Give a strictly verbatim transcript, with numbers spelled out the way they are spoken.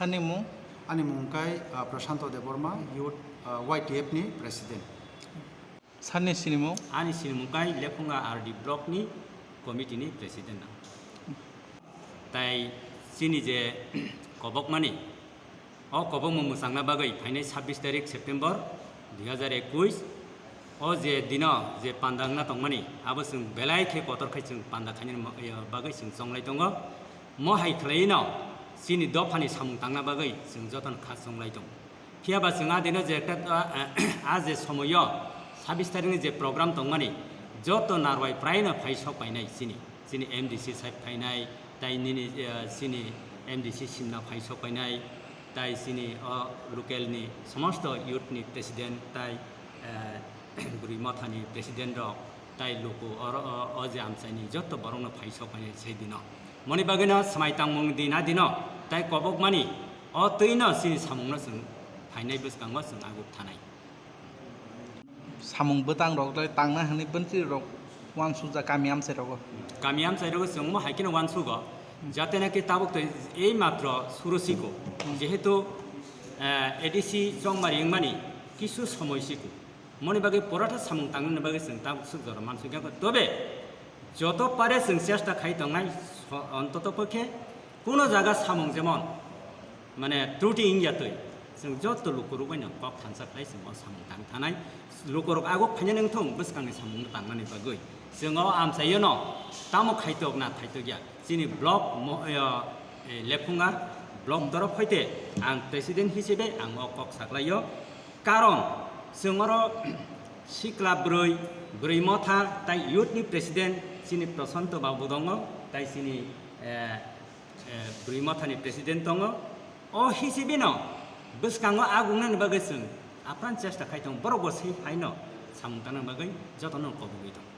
Ani mung? Ani mung kai, ah, Prashanto Debbarma, Youth, ah, Y T F ni President. Sani sinimung? Ani sinimung kai Lephunga R D Block ni Committee ni President ang. Tai chini je kobokmani, o kobokmung mwchangna bagwi phainai sabbish tarik September dui hazar ekush, o je dino je panda wngna tongmani, abo chwng belai khe kotor khai chwng panda khainani mo-, ya, bagwi chwng chonglai tongo. Mo hai khwlaino chini dophani samung tangna bagwi chwng jotono kha chonglai tongo. Phiya ba chwng a dino je ekta, a, a je somoyo sabbish tarikni je program tongmani, joto narwai praino phai sok painai chini, chini M D C side phainai, tai nini, eh, chini M D C simna phai sok painai, tai chini o local ni somosto youth ni president tai, eh, Bwrwi Mothani president rok tai luku oro o, o je amchaini joto borokno phai sok painai sei dino. Moni bagwino swmai tangmung din a dino tai kobokmani o twino chini samungno chwng phainai bwskango chwng aguk thanai. Samung bwtang rok le tangna hwnwi bwntri rok uansukjak kami amchai rogo. Kami amchai rogo chwng mo hai kheno uansugo, jate naki tabuk tei ei matro suru siko, jehetu, eh, A D C chongmari wngmani kisu somoi siko. Moni bagwi porotha samung tangnani bagwi chwng tabuk swk jora mansukya. Tobe joto pare chwng chesta khai tongnai, so-, ontoto pokhe kuno jaga samung jemon mane truti wngya twi, chwng joto lukurok baino kok thansa khlai chwng o samung tang thanai. Lukurok aguk phainani wngthung bwskangni samungno tangmani bagwi. Chwng o amchaiono tamo khaitok na thaitok ya. Chini block mo-, yo, eh, Lephunga block torof hoite ang president hisibe ang o kok saklaio. Karon, chwng oro sikla bwrwi, Bwrwi Motha, tai youth ni president, chini Prashanto Babu tongo, tai chini, eh, eh, Bwrwi Motha ni president tongo. O hisibino bwskango agungnani bagwi chwng apran chesta khai tongo, borok bo se haino samung tangna bagwi jotono kobogwi tongo.